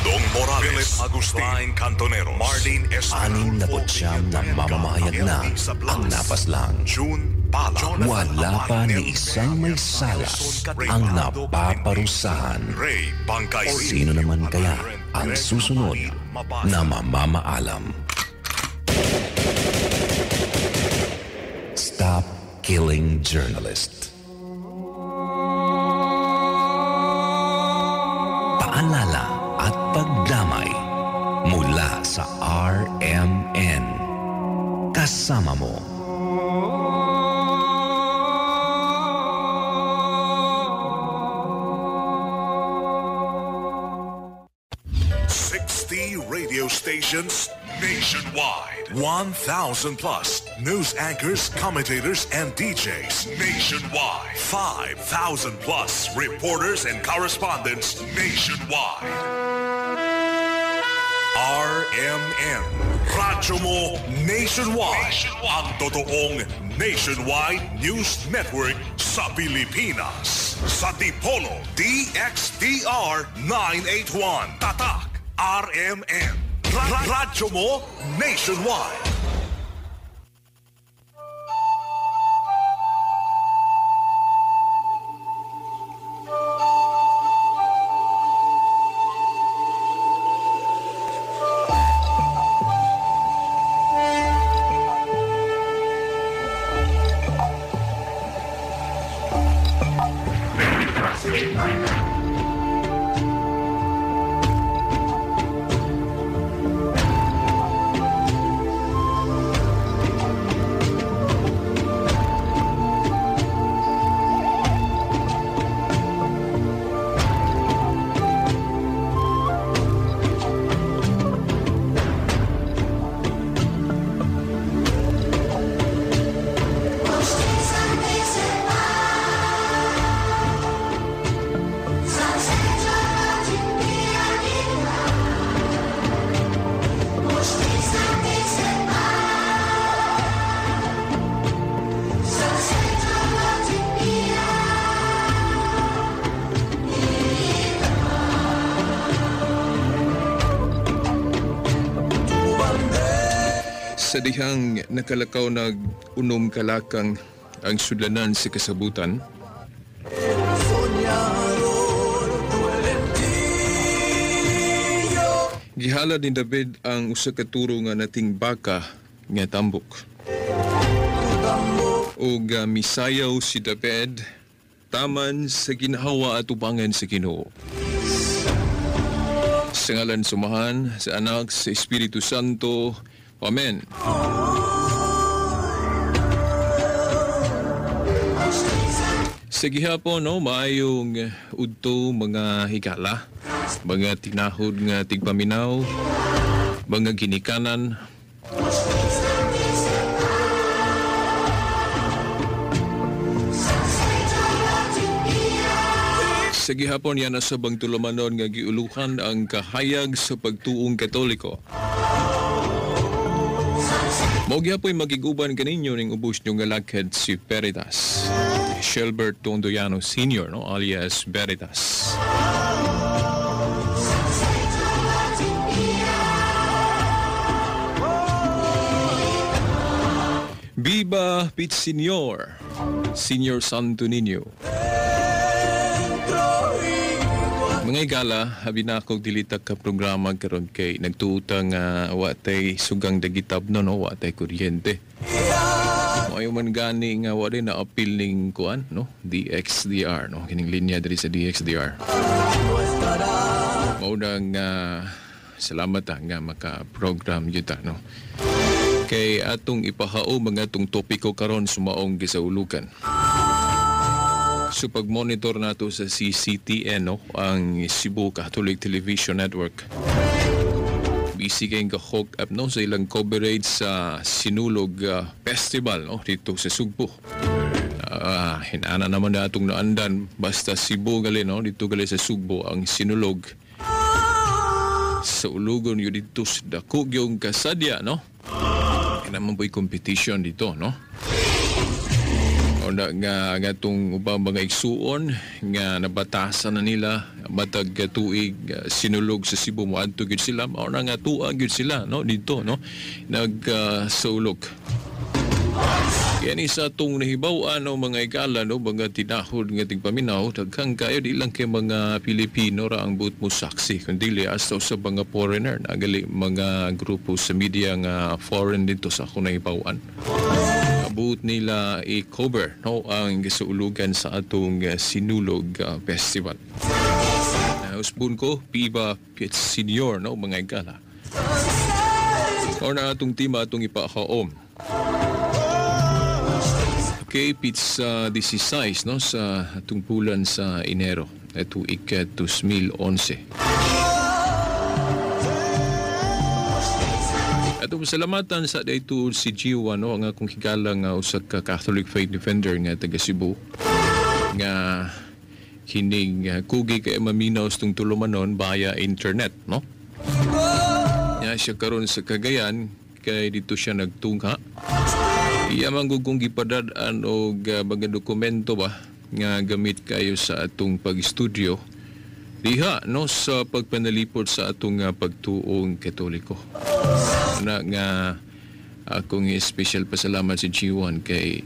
Dodong Morales, Philip Agustin, Klein Cantonero, Marlene S. 69 na mamamahayag na ang napaslang. June Pala, Wala pa ni isang may sala ang napaparusahan. Ray Bangkay. Sino naman kaya ang susunod na mamamaalam? Stop killing journalists. Paalala at pagdamay mula sa RMN. Kasama mo. Radio stations nationwide. 1,000 plus news anchors, commentators, and DJs nationwide. 5,000 plus reporters and correspondents nationwide. RMN. Radyo mo nationwide. Ang totoong nationwide news network sa Pilipinas. Sa Dipolo, DXDR 981. Tatak RMN. Radyo mo nationwide. Sa dihang nakalakaw nag unom kalakang ang sudlanan sa kasabutan, gihala ni David ang usa ka turo nga nating baka nga tambok. Og misayaw si David taman sa ginhawa at ubangan sa Ginoo. Sa ngalan sumahan, sa Anak, sa Espiritu Santo. Amen. Sa gihapon, no, maayong udto mga higala, mga tinahod nga tigpaminaw, mga ginikanan, sa gihapon yan sa bang tulumanon nga giuluhan ang kahayag sa pagtuong Katoliko. Mao gihapoy magiguban kaninyo ning ubos nyo nga lakad si Veritas. Shelbert Dondoyano Sr., no, alias Veritas. Viva Pit Senior, Senior Santo Niño. Mga igala, habi na ako dilita ka programa karon kay nagtuutang wa tay sugang dagitab no, no, wa tay kuryente. Maayo man gani nga wa rin na appeal ning kuan, no, DXDR, no, kining linya diri sa DXDR. Mao nang salamat nga maka-program gyud ta, no. Kay atong ipahao mga atong topiko karon sumaong gisaulukan. So pag-monitor nato sa CCTN, no, ang Cebu Catholic Television Network. Busy kayong ka-hook up, no, sa ilang coverage sa Sinulog Festival, no, dito sa Sugbo. Hinana naman na atong naandan basta Cebu gali, no, dito gali sa Sugbo ang Sinulog. Sa Ulugon yun dito sa dako yung kasadya, no. Kaya naman po'y competition dito, no. Una nga atong ubang mga igsuon nga nabatasan na nila matag tuig sinulog sa Cebu moadto gyud sila, mao na nga tuwa gyud sila, no, didto, no, nagsaulog. Kaya ni sa atong nahibaw-an, no, mga igala, no, mga tinahod nga tigpaminaw, daghan kayo, di lang kay mga Pilipino ra ang buot mo saksi, kundi hasta sa mga foreigner, nagali mga grupo sa media nga foreign dito sa akong nahibaw-an. Buot nila i-cover, no, ang gisaulugan sa atong Sinulog Festival. Usbon ko, Piba Senior, no, mga igala. O na atong tema atong ipakaom. Okay, pizza 16, no, sa atong bulan sa Enero, tuig 2011. Atong pasalamatan sa dayto si Giwa, no, ang akong higala nga usa ka Catholic Faith Defender nga taga Cebu nga kining kugi kay maminaw tong tulumanon via internet, no. Nya siya karon sa Cagayan kay dito siya nagtungha. Iya manggugong gipadad-an og mga dokumento ba nga gamit kayo sa atong pag-studio diha, no, sa pagpanalipod sa atong pagtuong Katoliko. Na nga akong special pasalamat si G1 kay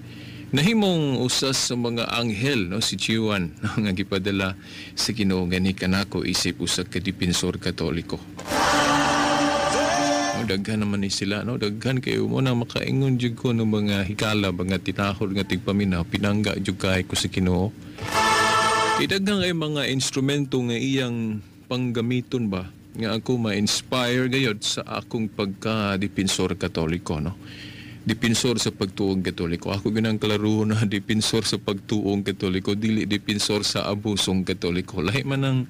nahimong usas sa mga anghel, no, si G1 nga gipadala sa Ginoo gani kanako isip usa ka depensor Katoliko. Daghan naman ni sila, no, daghan kayo mo na makaingon jud ko ng mga higala, mga tinahod nga tigpaminaw, pinangga jud kay ko sa Ginoo. Kay daghan kay mga instrumento nga iyang panggamiton ba nga ako ma-inspire gayod sa akong pagka-depensor Katoliko, no. Depensor sa pagtuong Katoliko. Ako ginang klaro na depensor sa pagtuong Katoliko, dili depensor sa abusong Katoliko. Lahi man ang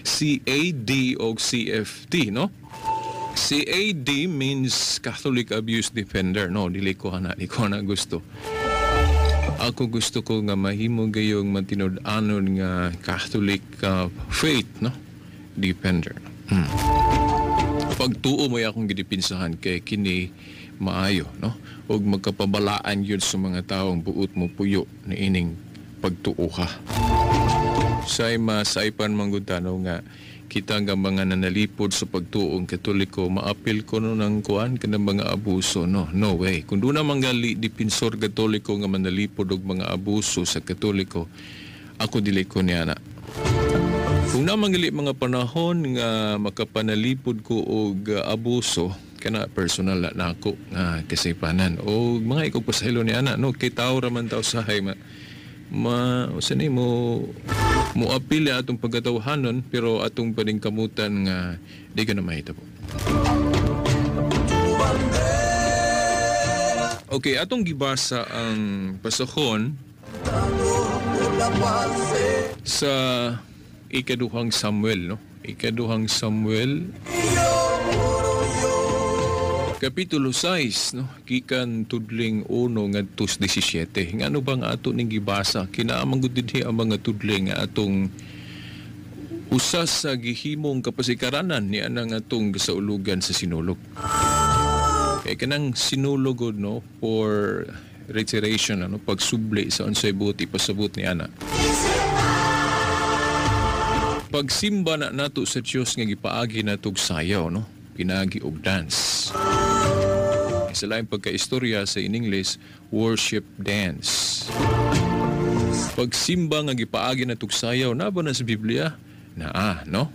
CAD o CFT, no? CAD means Catholic Abuse Defender. No, dili ko ana, di ko ana gusto. Ako gusto ko nga mahimo gayong matinud-anon nga Catholic faith, no? Defender. Pagtuo mo akong gidipinsahan kay kini maayo, no? Og magkapabalaan yun sa mga taong buot mo puyo ni ining pagtuo ka. Say masaipan manggod no, nga kita nga mga nanalipod sa pagtuong Katoliko, maapil ko no ng kuan kanang mga abuso, no, no way. Kung doon na manggali depensor Katoliko nga manalipod og mga abuso sa Katoliko, ako dili ko niya na. Kung namangali mga panahon nga makapanalipod ko og abuso, kana personal na nako nga kasipanan o mga ikaw pasahilo ni ana, no, kay tao ra man tao sahay ma usa ni mo apil atong pagkatawhanon, pero atong paningkamutan nga di ka na mahitabo. Okay, atong gibasa ang pasahon sa ikaduhang Samuel, no? Ikaduhang Samuel Kapitulo 6, no, gikan tudling 1 ngadto 17. Ngano bang ato ning gibasa? Kinaamang gud dinhi ang mga tudling nga atong usa sa gihimong kapasikaranan ni anang atong gisaulugan sa sinulog. Kay kanang sinulog, no, for reiteration, ano, pagsubli sa unsay buot ipasabot ni ana. Pagsimba na nato sa Dios nga gipaagi natog sayaw, no, pinaagi og dance. Sa laing pagkaistorya sa in English, worship dance. Pagsimba nga gipaagi natog sayaw, na ba na sa Biblia? Naa, no?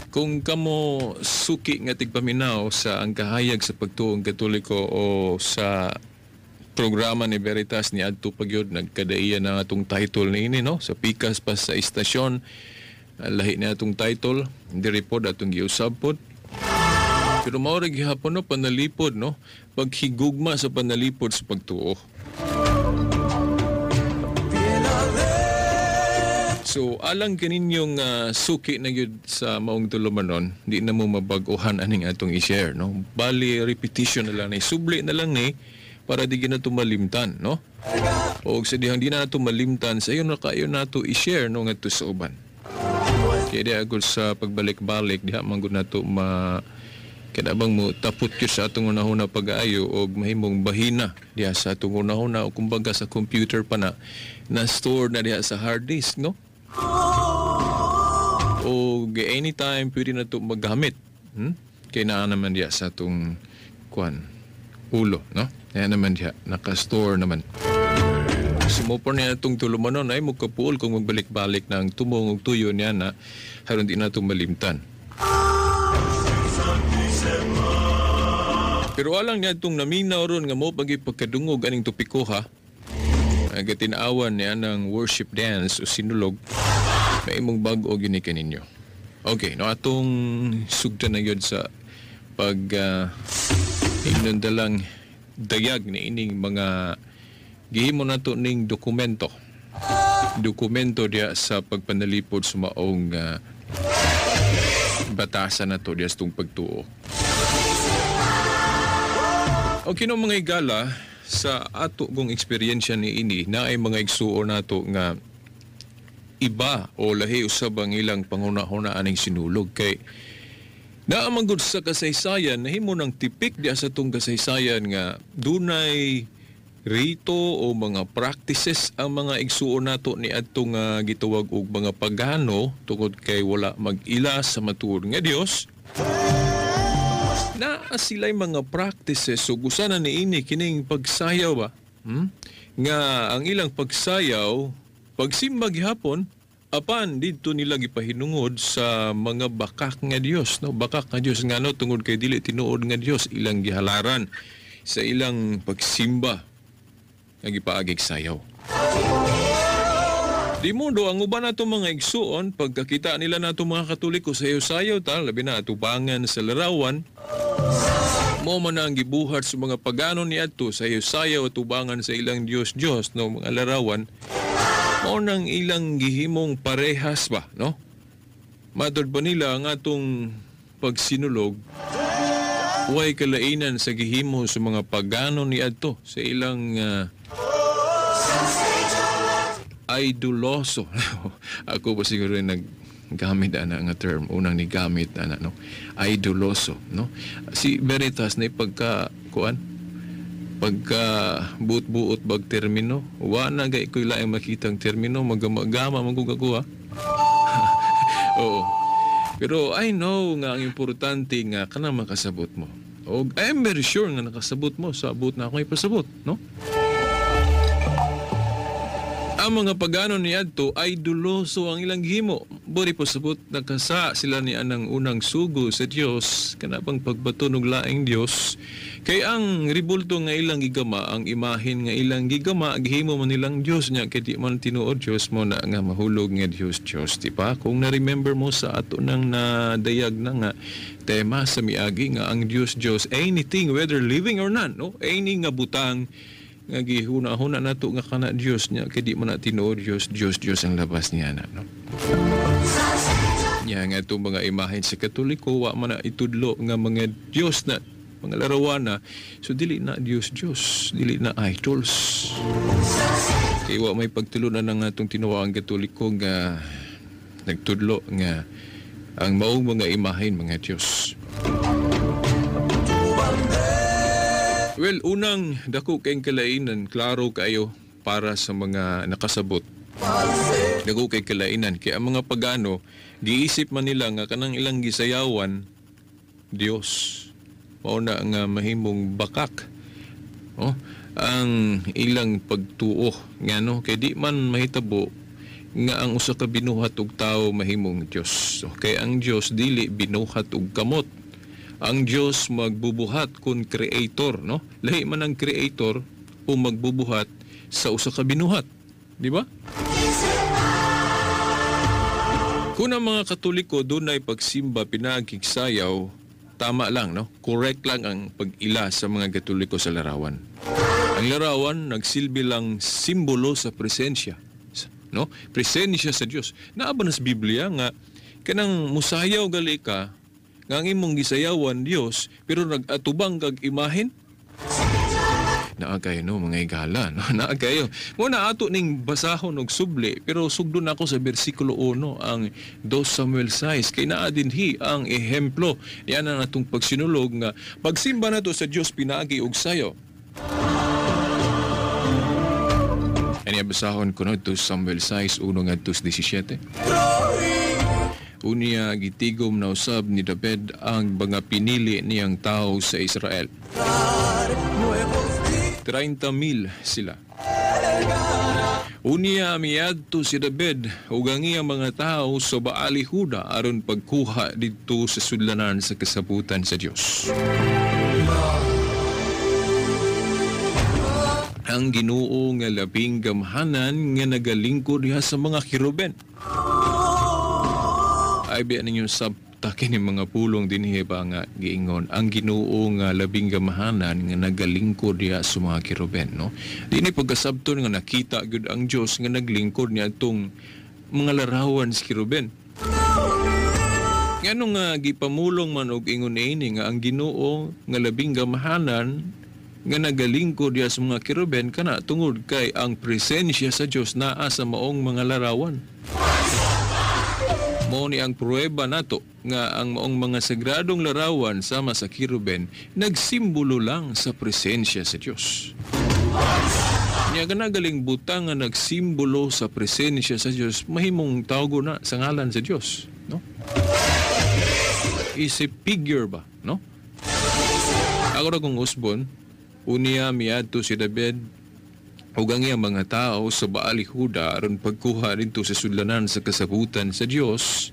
Kung kamo suki nga tigpaminaw sa ang kahayag sa pagtuong Katoliko o sa programa ni Veritas ni adto pagyud nagkadaiya na atong title niini, no? Sa pikas pa sa istasyon, lahi na atong title, diri pod atong giusab pod. Pero mao ra gihapon, no, panalipod, no, paghigugma sa panalipod sa pagtuo. So alang kaninyong suki na gyud sa maong tulumanon, di na mo mabag-ohan aning atong i-share, no. Bali repetition na lang ni, subli na lang ni para di gina malimtan, no. O sa dihang di na nato malimtan, sa iyo na kayo nato i-share, no, ngadto sa uban. Kaya di agud sa pagbalik-balik diha man gud nato ma kada bang mo tapot gyud sa atong unahuna pag-aayo og mahimong bahina diha sa atong unahuna o kumbaga sa computer pa na na store na diha sa hard disk, no? O anytime pwede na to magamit. Kay naa naman diya sa atong kuan ulo, no? Naa naman diya, naka-store naman. Sumupor niya itong tulumanon ay mukapuol kung magbalik-balik ng tumong ug tuyo niya na haron di na itong malimtan. Pero alang niya itong naminaw ron nga mo pagipagkadungog aning topiko ha. Ang katinaawan niya ng worship dance o sinulog na imong bag-o gini kaninyo. Okay, no, atong sugdan na yun sa pag inundalang dayag ni ining mga gihimo na to ning dokumento. Dokumento diya sa pagpanalipod sa maong batasan na to diya sa itong pagtuo. Okay no mga igala, sa ato kong eksperyensya ni ini na ay mga igsuo nato nga iba o lahi usab ang ilang panghuna-huna aning sinulog kay naamang gud sa kasaysayan nahimo ng tipik diya sa tong kasaysayan nga dunay rito o mga practices ang mga igsuo nato ni adtong gitawag og mga pagano tungod kay wala mag-ila sa matuod nga Dios. Naa sila'y mga practices ug usa na niini kining pagsayaw ba? Nga ang ilang pagsayaw pagsimba gihapon apan didto nila gipahinungod sa mga bakak nga Dios, no? Bakak nga Dios ngano tungod kay dili tinuod nga Dios ilang gihalaran sa ilang pagsimba nga gipaagig sayaw. Di mundo ang uban nato mga igsuon pagkakita nila nato mga Katoliko sayaw-sayaw ta labi na atubangan sa larawan mo man ang gibuhat sa mga pagano niadto sayaw-sayaw atubangan sa ilang Dios-Dios no mga larawan mao nang ilang gihimong parehas ba no? Matod ba nila ang atong pagsinulog way kalainan sa gihimo sa mga pagano niadto sa ilang idoloso. Ako pa siguro naggamit ana nga term, unang nigamit ana no, idoloso no. Si Veritas na pagka kuan pagka buot-buot bag termino, wa na gay koy laing makitang termino, magamagama man kog ako ha. Oo. Pero I know nga ang importante nga kana makasabot mo. O I'm very sure nga nakasabot mo sa abot na ako ipasabot, no? Ang mga pagano niadto ay duloso ang ilang himo. Buri po sabot nakasa sila ni anang unang sugo sa Dios kanabang pagbato og laing Dios. Kay ang ribulto nga ilang gigama, ang imahen nga ilang gigama, gihimo man nilang Dios nya kay di man tinuod Dios mo na nga mahulog nga Dios Dios, di ba? Kung na-remember mo sa ato nang nadayag na nga tema sa miagi nga ang Dios Dios anything whether living or none, no? Any nga butang nga gihuna-huna nato nga kana Dios nya kay di man na tinuod Dios Dios Dios ang labas niya na, no? Nya nga itong mga imahen sa Katoliko wa man na itudlo nga mga Dios na mga larawan na, so dili na Dios Dios, dili na idols. Kay wa may pagtulunan ang atong tinuoang Katoliko nga nagtudlo nga ang maong mga imahen mga Dios. Well, unang dako kay kalainan, klaro kayo para sa mga nakasabot. Dako kay kalainan kay ang mga pagano giisip man nila nga kanang ilang gisayawan Dios. Mao na nga mahimong bakak. Oh, ang ilang pagtuo ngano kay di man mahitabo nga ang usa ka binuhat og tawo mahimong Dios. Okay, ang Dios dili binuhat og kamot. Ang Dios magbubuhat kun creator, no? Lahi man ang creator o magbubuhat sa usa ka binuhat, di ba? Kung ang mga Katoliko dunay pagsimba pinaagig sayaw, tama lang, no? Correct lang ang pag-ila sa mga Katoliko sa larawan. Ang larawan nagsilbi lang simbolo sa presensya, no? Presensya sa Dios. Naa ba na sa Biblia nga kanang musayaw gali ka nga ang imong gisayawan Dios pero nag-atubang kag imahen? Naa kayo no mga igala, no? Naa kayo. Muna ato ning basahon og subli pero sugdon ako sa bersikulo 1 ang 2 Samuel 6 kay naa dinhi ang ehemplo niya na atong pagsinulog nga pagsimba nato sa Dios pinaagi og sayo. Ani basahon ko no 2 Samuel 6 1 ngadto 17. Unya gitigom na usab ni David ang mga pinili niyang tao sa Israel. 30,000 sila. Unya miadto si David ug ang iyang mga tao sa Baali Huda aron pagkuha didto sa sudlanan sa kasabutan sa Dios. Ang Ginoo nga labing gamhanan nga nagalingkod diha sa mga kiruben. Ay biya ninyo sabtakin ni mga pulong dinhi ba nga giingon ang Ginoo nga labing gamhanan nga nagalingkod diha sa mga kiruben, no? Dinhi pagkasabton nga nakita gyud ang Dios nga naglingkod niya atong mga larawan sa kiruben. Ngano nga gipamulong man og ingon niini nga ang Ginoo nga labing gamhanan nga nagalingkod diha sa mga kiruben kana tungod kay ang presensya sa Dios naa sa maong mga larawan. Mao ni ang pruweba nato nga ang maong mga sagradong larawan sama sa kiruben nagsimbolo lang sa presensya sa Dios. Nya kanagaling butang nga nagsimbolo sa presensya sa Dios mahimong tawgo na sa ngalan sa Dios, no? Is a figure ba, no? Ako ra kong usbon, unya miadto si David ug ang iyang mga tao sa Baali Huda aron pagkuha didto sa sudlanan sa kasabutan sa Dios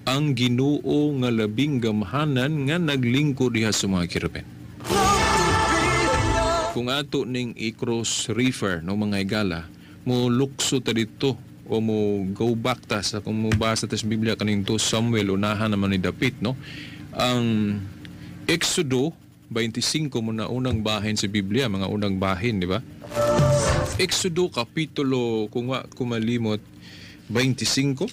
ang Ginoo nga labing gamhanan nga naglingkod diha sa mga kiruben. Kung ato ning i-cross refer no mga higala, mo lukso ta didto o mo go back ta sa kung mobasa ta sa Biblia kaning 2 Samuel unahan naman ni David, no? Ang Exodo 25 mo na unang bahin sa Biblia, mga unang bahin, di ba? Exodo kapitulo kung wa kumalimot 25.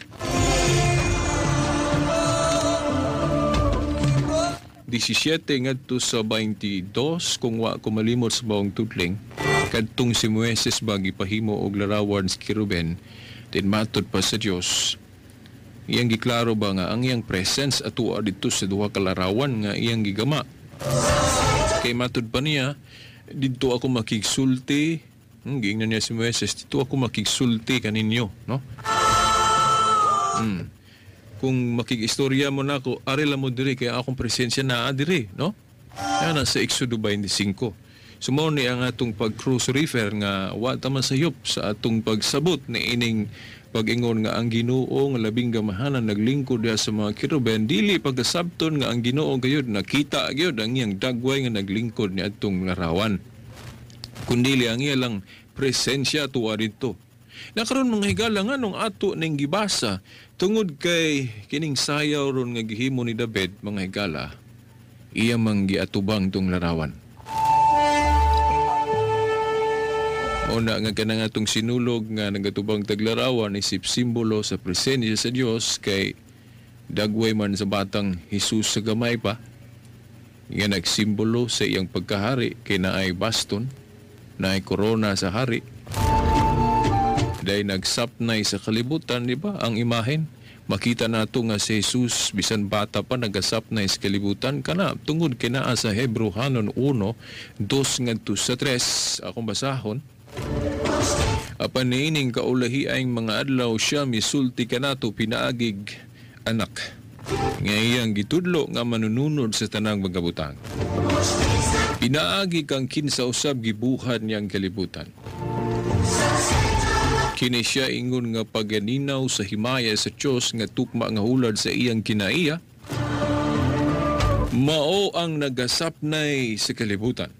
17 ngadto sa 22 kung wa kumalimot sa maong tudling kadtong si Moises ba gipahimo og larawan sa kiruben, din matud pa sa Dios iyang giklaro ba nga ang iyang presence atua didto sa duha ka larawan nga iyang gigama. Kay matud pa niya, didto ako makigsulti. Giingnan niya si Moises, didto ako makigsulti kaninyo, no? Kung makigistorya mo na ako, ari lang mo diri kay akong presensya naa diri, no? Yan sa Exodo 25. So mao ni ang atong pag-cross refer nga wa ta masayop sa atong pagsabot ni ining pag-ingon nga ang Ginoo nga labing gamahanan naglingkod diha sa mga kiruben, dili pagkasabton nga ang Ginoo gayud nakita gyud ang iyang dagway nga naglingkod ni atong larawan, kundili ang iya lang presensya tuwa didto. Nakaron mga higala nganong ato ning gibasa tungod kay kining sayaw ron nga gihimo ni David mga higala, iya mang giatubang tong larawan. Una nga kanang atong sinulog nga nagatubang taglarawan isip simbolo sa presensya sa Dios kay dagway man sa batang Hesus sa gamay pa nga nagsimbolo sa iyang pagkahari kay naay baston, naay korona sa hari. Dahil nagsapnay sa kalibutan, di ba? Ang imahen, makita nato nga si Jesus bisan bata pa nagasapnay sa kalibutan kana tungod kay naa sa Hebreohanon 1:2 ngadto sa 3 akong basahon. Apan niining kaulahi ang mga adlaw siya misulti kanato pinaagig anak nga iyang gitudlo nga manununod sa tanang mga butang. Pinaagi kang kinsa usab gibuhat niyang kalibutan. Kini siya ingon nga paganinaw sa himaya sa Dios nga tukma nga hulad sa iyang kinaiya, mao ang nagasapnay sa kalibutan.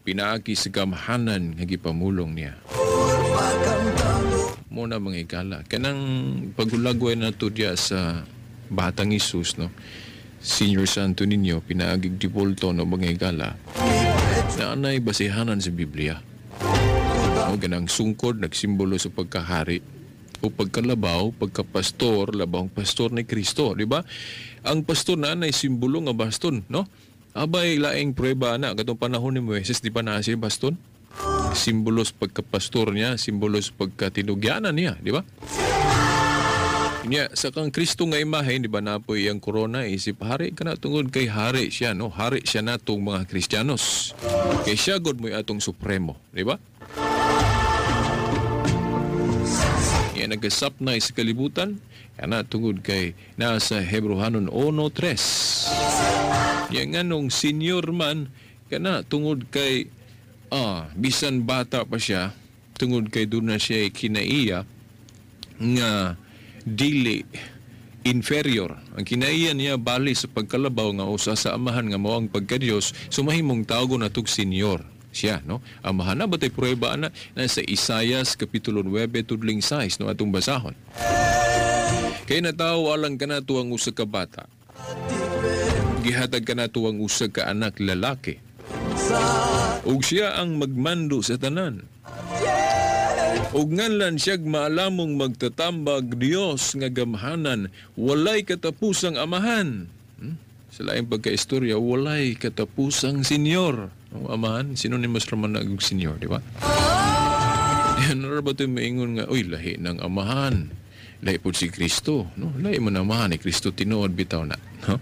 Pinaagi sa gamhanan nga gipamulong niya. Muna mga igala, kanang paghulagway na to diya sa Batang Hesus, no? Senior Santo Niño, pinaagig dibulto, no, mga igala, na anay basihanan sa Biblia. O ganang sungkod, nagsimbolo sa pagkahari o pagkalabaw, pagkapastor, labawang pastor ni Kristo, di ba? Ang pastor na anay simbolo nga baston, no? Abay, laing prueba na, katong panahon ni Moises, di ba naa siya baston? Simbolo sa pagkapastor niya, simbolo sa pagkatinugyanan niya, di ba? Niya, sa kang Kristo nga imahe, di ba napoy iyang korona, isip hari kana tungod kay hari siya, no? Hari siya natong mga Kristiyanos. Kay siya God mo'y atong supremo, di ba? Nga nagasapnay sa kalibutan kana tungod kay nasa Hebrohanon 1:3. Ya nganong senior man kana tungod kay bisan bata pa siya, tungod kay doon na siya kinaiya nga dili inferior. Ang kinaiya niya bali sa pagkalabaw nga usa sa amahan nga mao ang pagka-Dios, so mahimong tawgon natog senior siya, no? Amahan na ba tay pruweba ana nasa Isayas kapitulo 9 tudling 6, no, atong basahon. Kay natawo alang kanato ang usa ka bata. Gihatag kanato ang usa ka anak lalaki. Ug siya ang magmando sa tanan. Ug nganlan siyag maalamong magtatambag, Dios nga gamhanan, walay katapusang amahan. Sa laing pagkaistorya, walay katapusang senyor. Ang amahan, synonymous raman na og senyor, di ba? Yan, ba ito maingon nga, uy, lahi ng amahan. Lahi po si Kristo, no? Lahi man amahan ni Kristo, tinuod bitaw na, no?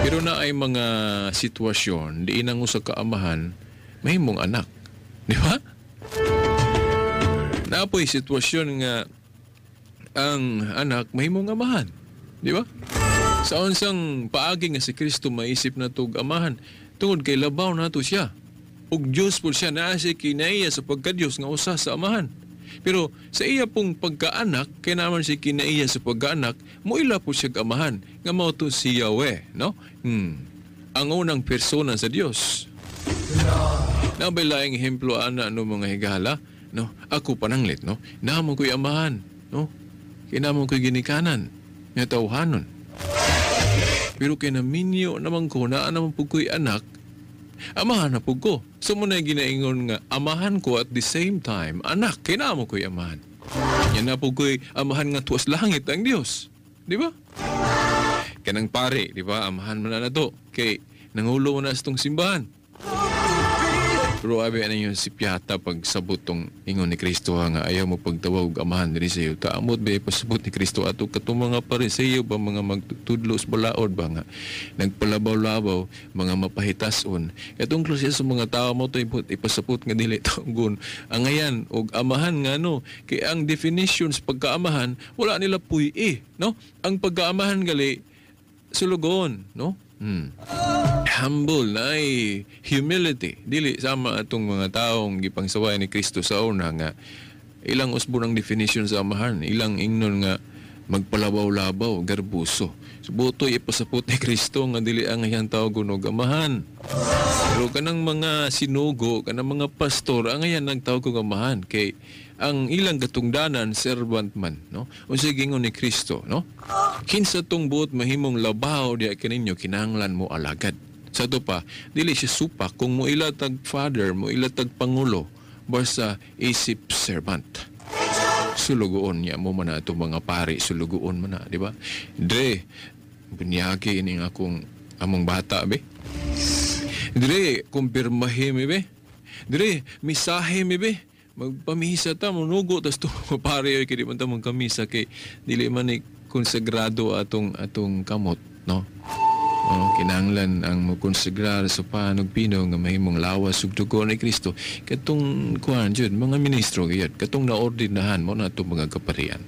Pero na ay mga sitwasyon, di inang usa ka amahan, mahimong anak. Di ba? Naapoy sitwasyon nga ang anak mahimong amahan. Di ba? Sa unsang paagi nga si Kristo maisip na tog amahan, tungod kay labaw nato siya. Ug Dios po siya, naa siya kinaiya sa pagka-Dios nga usa sa amahan. Pero sa iya pong pagkaanak, kay naman si kinaiya sa pagkaanak, moila po siya amahan nga mao to si Yahweh, no? Ang unang persona sa Dios. Nabay laing ehemplo ana no mga higala, no? Ako pananglit, no? Namo ko'y amahan, no? Kinamo ko'y ginikanan nga tawhanon. Pero kay naminyo naman ko, naa naman po ko'y anak, amahan na po ko. So mo na ginaingon nga amahan ko at the same time anak, kay namo ko'y amahan. Yan na po ko'y amahan nga tuwas langit ang Dios. Di ba? Kanang pare, di ba? Amahan mo na na to. Kay nangulo mo na sa tong simbahan. Pero abi ano yung si Piata pag sabot tong ingon ni Kristo nga ayaw mo pagtawag amahan diri sa iyo. Taamot ba pasabot ni Kristo ato katong mga Pariseo ba, mga magtudlo sa balaod ba nga nagpalabaw-labaw, mga mapahitason. Katong klase sa mga tao mo to ipasabot nga dili tawgon angayan og amahan nga no. Kay ang definition sa pagkaamahan wala nila puy-i, no? Ang pagkaamahan gali sulugon, no? Humble na ay humility. Dili sama atong mga taong gipangsaway ni Kristo sa una nga ilang usbo ng definition sa amahan, ilang ingnon nga magpalabaw-labaw, garbuso. So butoy ipasapot ni Kristo nga dili ang iyang tawag og amahan. Pero kanang mga sinugo, kanang mga pastor, ang ayan nagtawag og amahan kay ang ilang katungdanan servant man, no? Unsay gingon ni Kristo, no? Kinsa tong buot mahimong labaw diha kaninyo, kinahanglan mo alagad. Sa to pa, dili siya supak kung mo ila tag father, mo ila tag pangulo, basta isip servant. Sulugoon niya mo man na itong mga pari, sulugoon man na, di ba? Dre, bunyagi ining akong among bata, be. Dre, kumpirmahe mi, be. Dre, misahe mi, be. Magpamisa ta, munugo, tas to pare, oy, kaya di man ta magkamisa, kay dili man ni konsagrado atong kamot, no? Oh, kinahanglan ang mokonsagrar sa panog pino nga mahimong lawas ug dugo ni Kristo. Katong kuan jud mga ministro gyud, katong naordinahan mo na atong mga kaparian.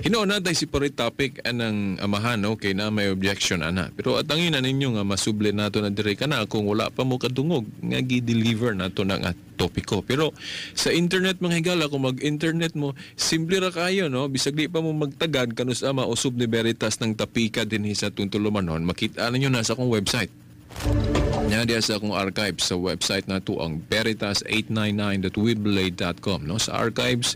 Hinoon natay si pare topic anang amahan, no? Kay na may objection ana. Pero atangin na ninyo nga masuble nato na dire kana kung wala pa mo kadungog nga gi-deliver nato na nga topiko. Pero sa internet mga higala, kung mag-internet mo, simple ra kayo, no? Bisag di pa mo magtagad kanus ama usub ni Veritas ng tapika dinhi sa atong tulumanon, makita ninyo na sa akong website. Nya diya sa akong archives sa website nato ang veritas899.weblade.com, no? Sa archives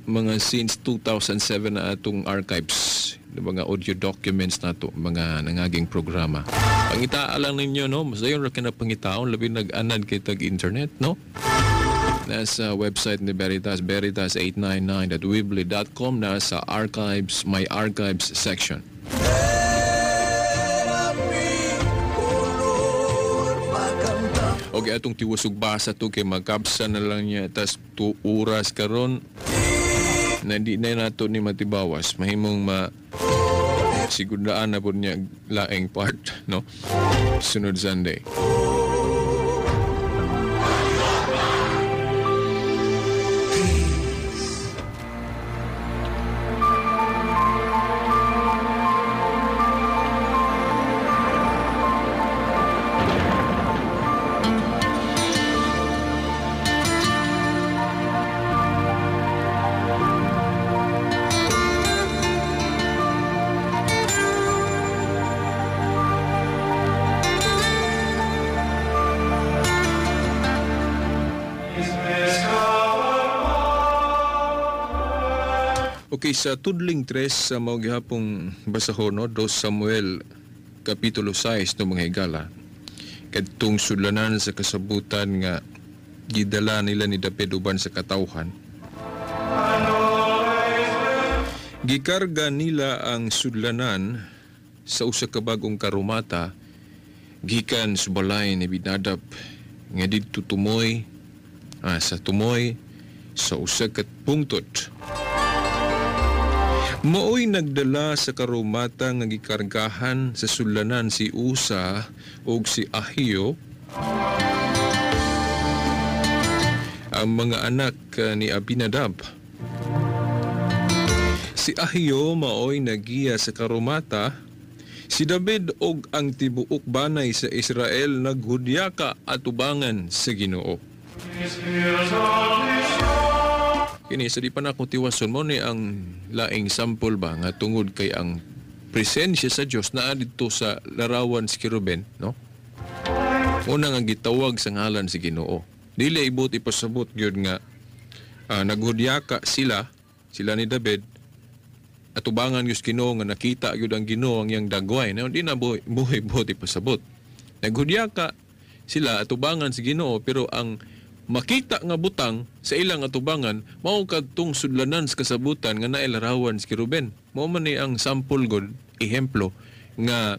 mga since 2007 na atong archives, mga audio documents nato, mga nangaging programa. Pangitaa lang ninyo, no? Mas dayon ra ka na pangitaon, labi nag-anad kay tag internet, no? Nasa website ni Veritas, veritas899.weebly.com, nasa archives, my archives section. Okay, atong tiwasog basa to kay magkapsa na lang niya tas 2 oras karon na di na nato ni matibawas, mahimong ma sigurdaan na po niya laing part, no? Sunod Sunday. Okay, sa tudling 3 sa mao gihapong basahon, no, 2 Samuel kapitulo 6 no mga higala, kadtong sudlanan sa kasabutan nga gidala nila ni David uban sa katawhan. Gikarga nila ang sudlanan sa usa ka bag-ong karumata gikan sa balay ni Abinadab nga didto tumoy sa tumoy sa usa ka pungtod. Maoy nagdala sa karumata nga gikargahan sa sudlanan si Usa ug si Ahio, ang mga anak ni Abinadab. Si Ahio maoy nagiya sa karumata. Si David og ang tibuok banay sa Israel naghudyaka atubangan sa Ginoo. Kini sa di pa na akong tiwason mo ni ang laing sample ba nga tungod kay ang presensya sa Dios naa didto sa larawan si Kerubin, no? Una nga gitawag sa ngalan si Ginoo. Dili ibot ipasabot gyud nga naghudyaka sila ni David atubangan gyud Ginoo nga nakita gyud ang Ginoo ang iyang dagway. No, di na buhi buot ipasabot. Naghudyaka sila atubangan si Ginoo, pero ang makita nga butang sa ilang atubangan mao kadtong sudlanan sa kasabutan nga nailarawan si Kerubin. Mao man ni ang sample god, ehemplo nga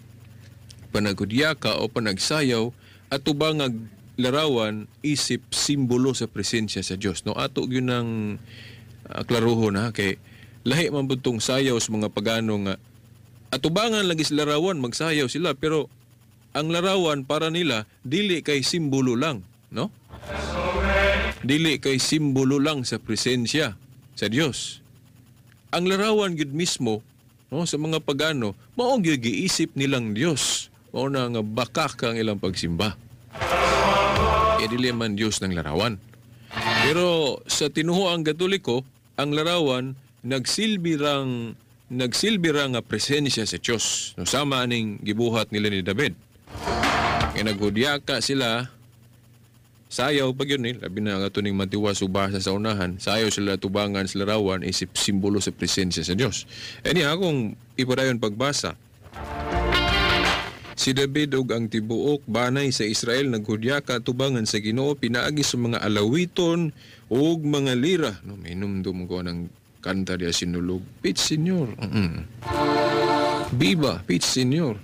panaghudyaka o panagsayaw atubang larawan isip simbolo sa presensya sa Dios. No, ato gyud ang klarohon ha, kay lahi man pud tong sayaw sa mga pagano nga atubangan lagi sa larawan magsayaw sila, pero ang larawan para nila dili kay simbolo lang, no? Dili kay simbolo lang sa presensya sa Dios. Ang larawan gyud mismo, no, sa mga pagano, mao gyud giisip nilang Dios. Mao na nga bakak ang ilang pagsimba. Kaya dili man Dios ng larawan. Pero sa tinuoang Katoliko, ang larawan nagsilbi ra nga presensya sa Dios. No, sama aning gibuhat nila ni David. Kaya naghudyaka sila, sayaw pag yun, labi na nga ito ning matiwas ubasa sa unahan, sayaw sila tubangan sa larawan, isip simbolo sa presensya sa Diyos. Ani akong ipadayon pagbasa. Si David ug ang tibuok banay sa Israel naghudyaka tubangan sa Ginoo pinaagi sa mga alawiton ug mga lira. No, minumdum ko ng kanta diya sinulog. Pitch Senyor. Viva, Pitch Senyor.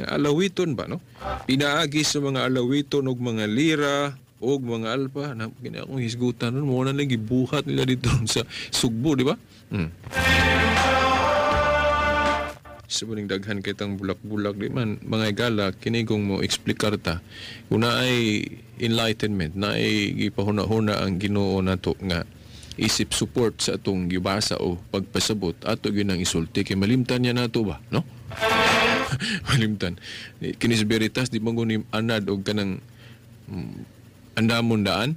Alawiton ba, no? Pinaagi sa mga alawiton og mga lira og mga alpa. Na kini akong hisgutan nun, mo na lang gibuhat nila dito sa Sugbo, di ba? Sa buning daghan kitang bulak-bulak di man mga igala, kini kung mo eksplikar ta kung naay enlightenment, naay gipahuna-huna ang Ginoo nato nga isip support sa atong gibasa o pagpasabot, ato gyud ang isulti kay malimtan niya nato ba, no? Malimtan. Kinis Veritas di man guni anad og kanang andamon daan.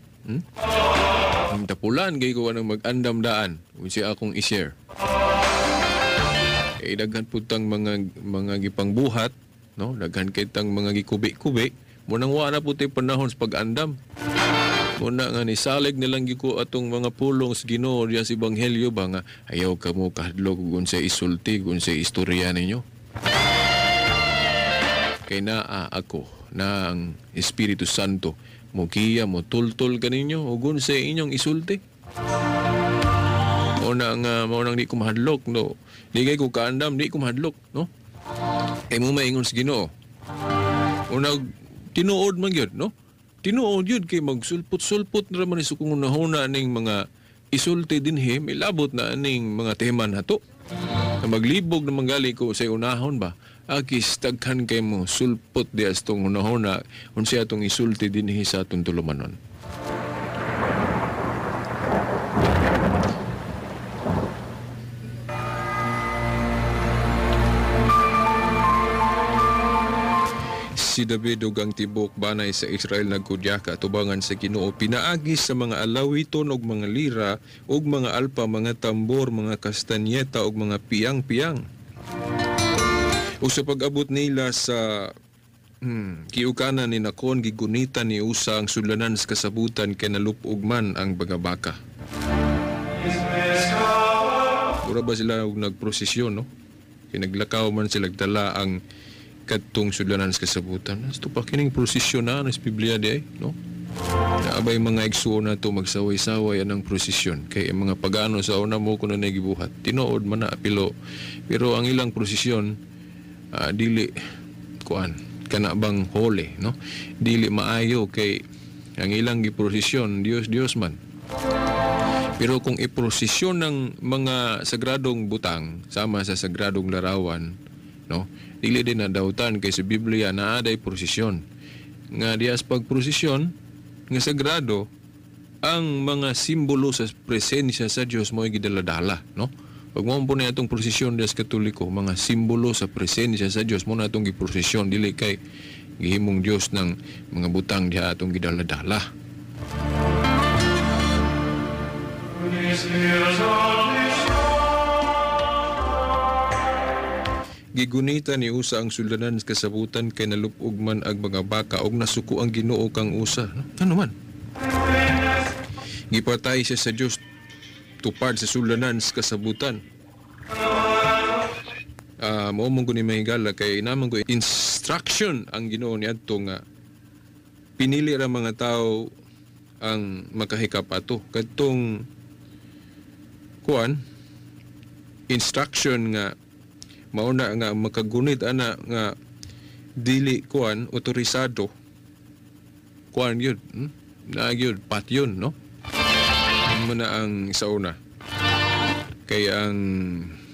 Tapulan kay ko anang mag-andam daan kung siya akong i-share. Eh daghan pud tang mga gipangbuhat, no? Daghan kay tang mga gikubi-kubi, mo nang wa na pud tay panahon sa pag-andam. Muna nga nisalig nilang giko atong mga pulong sa Ginoo diya sa Ebanghelyo ba nga ayaw ka mo kahadlok ug unsay isulti, ug unsay istorya ninyo. Kay naa ako na ang Espiritu Santo mogiya mo tultol kaninyo ug unsay inyong isulti. Muna nga mao nang di ko mahadlok, no. Di kay ko kaandam, di ko mahadlok, no. Kay mo maingon sa Ginoo. Una tinuod man gyud, no. Tinuod yun kay magsulpot-sulpot na raman iso kung unahuna ning mga isulti dinhi, milabot na aning mga tema na to. Na maglibog na manggali ko sa unahon ba, akis taghan kay mo sulpot di astong unahuna unsa atong isulti dinhi sa atong tulumanon. Si David ug ang tibok banay sa Israel nagkudyaka tubangan sa Ginoo pinaagi sa mga alawiton ug mga lira ug mga alpa, mga tambor, mga kastanyeta ug mga piyang-piyang. Ug sa pag-abot nila sa kiukanan ni Nakon, gigunita ni Usa ang sudlanan sa kasabutan kay nalupog man ang bagabaka. Mura ba sila og nagprosesyon, no? Kay naglakaw man sila, dala ang kadtong sudlanan sa kasabutan. Asto pa kining prosesyon na sa Biblia di ay, no? Naabay mga igsuon na to magsaway-saway anang prosesyon kay ang mga pagano sa una mo kuno na gibuhat. Tinuod man na pilo, pero ang ilang prosesyon dili kuan kana bang holy, no? Dili maayo kay ang ilang giprosesyon Dios Dios man. Pero kung iprosesyon ng mga sagradong butang sama sa sagradong larawan, no? Dili din na dautan kay sa Biblia naa day prosesyon. Nga dias pagprosesyon nga sagrado, ang mga simbolo sa presensya sa Dios mo'y gidaladala, no? Pag mo po na itong prosesyon dias Katoliko, mga simbolo sa presensya sa Dios mo na itong giprosesyon, dili kay gihimong Dios ng mga butang diha atong gidaladala. Gigunita ni Usa ang sulanan sa kasabutan kay nalupog man ang mga baka og nasuko ang Ginoo kang Usa. Ano man? Gipatay siya sa Dios tupad sa sulanan sa kasabutan. Mao man ko ni mahigala kay naman ko instruction ang Ginoo niadto nga pinili ra mga tao ang makahikap ato. Kadtong kuan instruction nga mauna nga makagunit ana nga dili kuan otorisado kuan yun, na yun pat yun, no? Muna ang sa una kay ang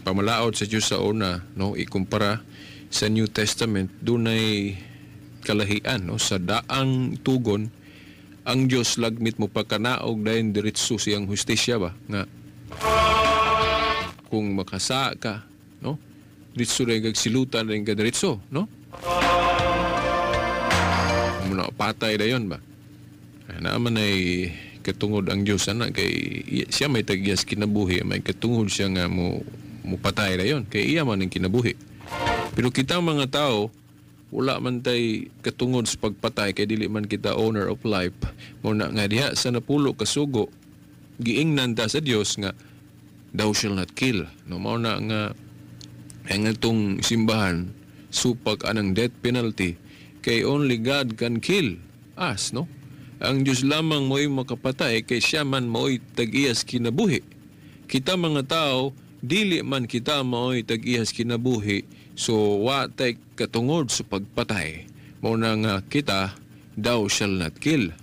pamalaod sa Dios sa una, no, ikumpara sa New Testament dunay kalahian, no? Sa daang tugon ang Dios lagmit mo pakanaog dayon diretso siyang hustisya ba nga kung makasa ka, no, diretso rin kag silutan rin ka diretso, no? Muna patay dayon ba? Naaman ay katungod ang Dios ana kay siya may tagyas kinabuhi, may katungod siya nga mo patay dayon kay iya man ang kinabuhi. Pero kita mga tao wala man tay katungod sa pagpatay kay dili man kita owner of life. Muna nga diha sa napulo kasugo giingnan ta sa Dios nga thou shall not kill, no? Mao na nga ang itong simbahan supak anang death penalty kay only God can kill us, no? Ang Diyos lamang mo'y makapatay kay siya man mo'y tag-iyas kinabuhi. Kita mga tao, dili man kita mo'y tag-iyas kinabuhi, so wa tay katungod sa pagpatay. Mao na nga kita, thou shall not kill.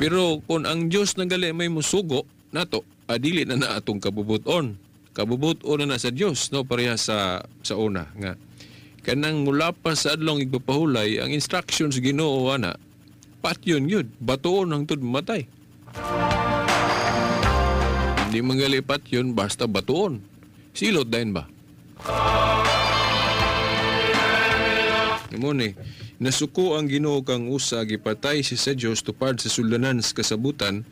Pero kung ang Diyos nagali may musugo nato, adili na na atong kabubuton. Kabubuton na na sa Dios, no, pareha sa una nga kanang mula pa sa adlong igpapahulay ang instructions Ginoo ana patyon yun, batuon hangtod matay. Hindi mangali patyon basta batuon. Silot dayon ba? Mune, nasuko ang Ginoo kang Usa, gipatay siya sa Dios tupad sa sulanan sa kasabutan.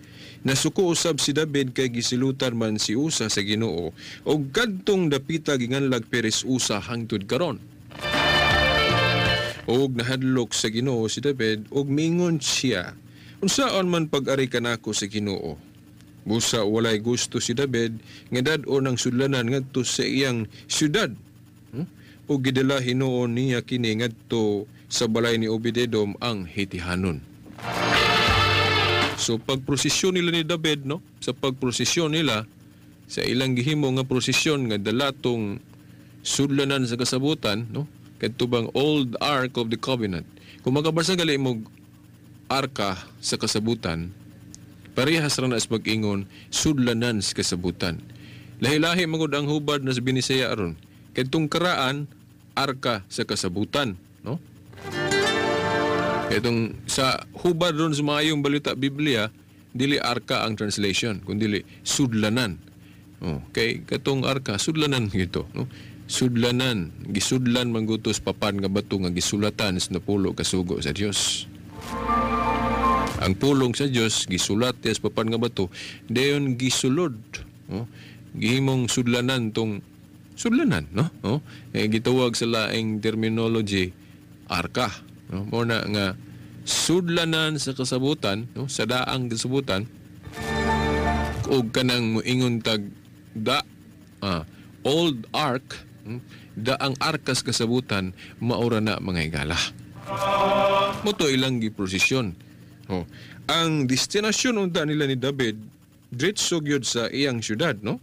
Nasuko usab si David kay gisilutan man si Usa sa Ginoo og kadtong dapita ginganlag Perez Usa hangtod karon. Og nahadlok sa Ginoo si David og mingon siya, unsaon man pag-ari kanako sa Ginoo? Busa walay gusto si David nga dad-on ang sudlanan ngadto sa iyang syudad. Og gidala hinuon niya kini ngadto sa balay ni Obed-Edom ang Hitihanon. So pagprosesyon nila ni David, no, sa pagprosesyon nila sa ilang gihimo nga prosesyon nga dala tong sudlanan sa kasabutan, no, kadto bang Old Ark of the Covenant. Kung makabasa gali mo arka sa kasabutan, parehas ra na sa pag-ingon sudlanan sa kasabutan. Lahi-lahi magud ang hubad na sa Binisaya aron. Kadtong karaan arka sa kasabutan, no? Itong sa hubad ron sa maayong balita Biblia, dili arka ang translation, kundi sudlanan. Oh, kay katong arka sudlanan gito, no? Sudlanan, gisudlan manggutos papan nga bato nga gisulatan sa napulo kasugo sa Dios. Ang pulong sa Dios gisulat sa papan nga bato, dayon gisulod, no? Gihimong sudlanan tong sudlanan, no? Oh, eh, gitawag sa laing terminology arka, no? Mo na nga sudlanan sa kasabutan, no? Sa daang kasabutan og kanang moingon tag da Old Ark, daang arkas kasabutan, maura na mga higala. Moto ilang giprosesyon. Oh. Ang destinasyon unta nila ni David, diretso gyud sa iyang syudad, no?